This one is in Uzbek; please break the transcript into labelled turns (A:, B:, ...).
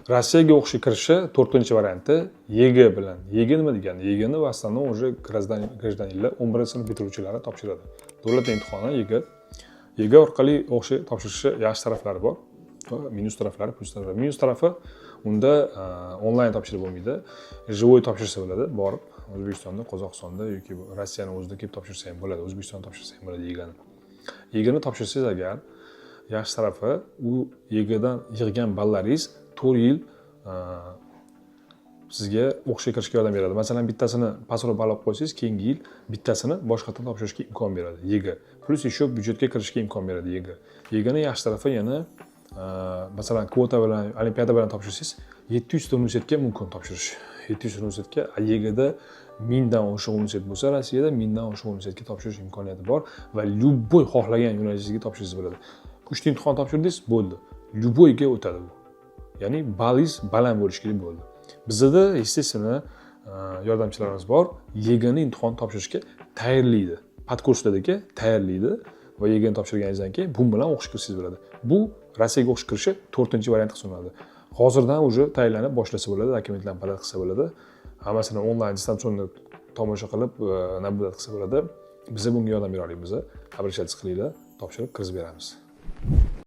A: Rossiyaga o'qishga kirishi to'rtinchi varianti ЕГЭ bilan. ЕГЭ nima degani? ЕГЭ ni в основном уже гражданин lar, 11-sinf bitiruvchilari topshiradi. Davlat imtihoni ЕГЭ. ЕГЭ orqali o'qishga topshirishi yaxshi taraflari bor va minus taraflari, plyus taraflari. Minus tarafi, unda onlayn topshirib bo'lmaydi, живой topshirsa bo'ladi. Borib O'zbekistonda, Qozog'istonda yoki Rossiyani o'zida kelib topshirsa ham bo'ladi, O'zbekistonda topshirsa ham bo'ladi ЕГЭ ni. ЕГЭ ni topshirsangiz agar, yaxshi tarafi, u ЕГЭ dan yig'gan ballaringiz 4 yil sizga o'qishga kirishga yordam beradi. Masalan, bittasini pastroq ball olib qo'ysangiz, keyingi yil bittasini boshqatdan topshirishga imkon beradi ЕГЭ. Плюс еще byudjetga kirishga imkon beradi ЕГЭ. ЕГЭ ni yaxshi tarafi yana, masalan, kvota bilan, olimpiada bilan topshirsangiz, 700 ta universitetga mumkin topshirish, 700 universitetga. ЕГЭ da 1000 dan oshiq universitet bo'lsa, Rossiyada 1000 dan oshiq universitetga topshirish imkoniyati bor va любой xohlagan yo'nalishingizga topshirsangiz bo'ladi. Uchta imtihon topshirdingiz, bo'ldi, любой ga o'tadi bu. Ya'ni ballingiz baland bo'lishi kerak, bo'ldi. Bizada, естественно, yordamchilarimiz bor, ЕГЭ ni imtihon topshirishga tayyorlaydi, подкурс lardagi tayyorlaydi va ЕГЭ ni topshirganingizdan keyin bu bilan o'qishga kirsangiz bo'ladi. Bu Rossiyaga o'qishga kirishi to'rtinchi variant hisoblanadi. Hozirdan уже tayyorlanib boshlasa bo'ladi, dokumentlarni подать qilsa bo'ladi, hammasini onlayn, дистанционно tomosha qilib, наблюдать qilsa bo'ladi. Biza bunga yordam bera olamiz. Обращаться qilinglar, topshirib, kirgizib beramiz.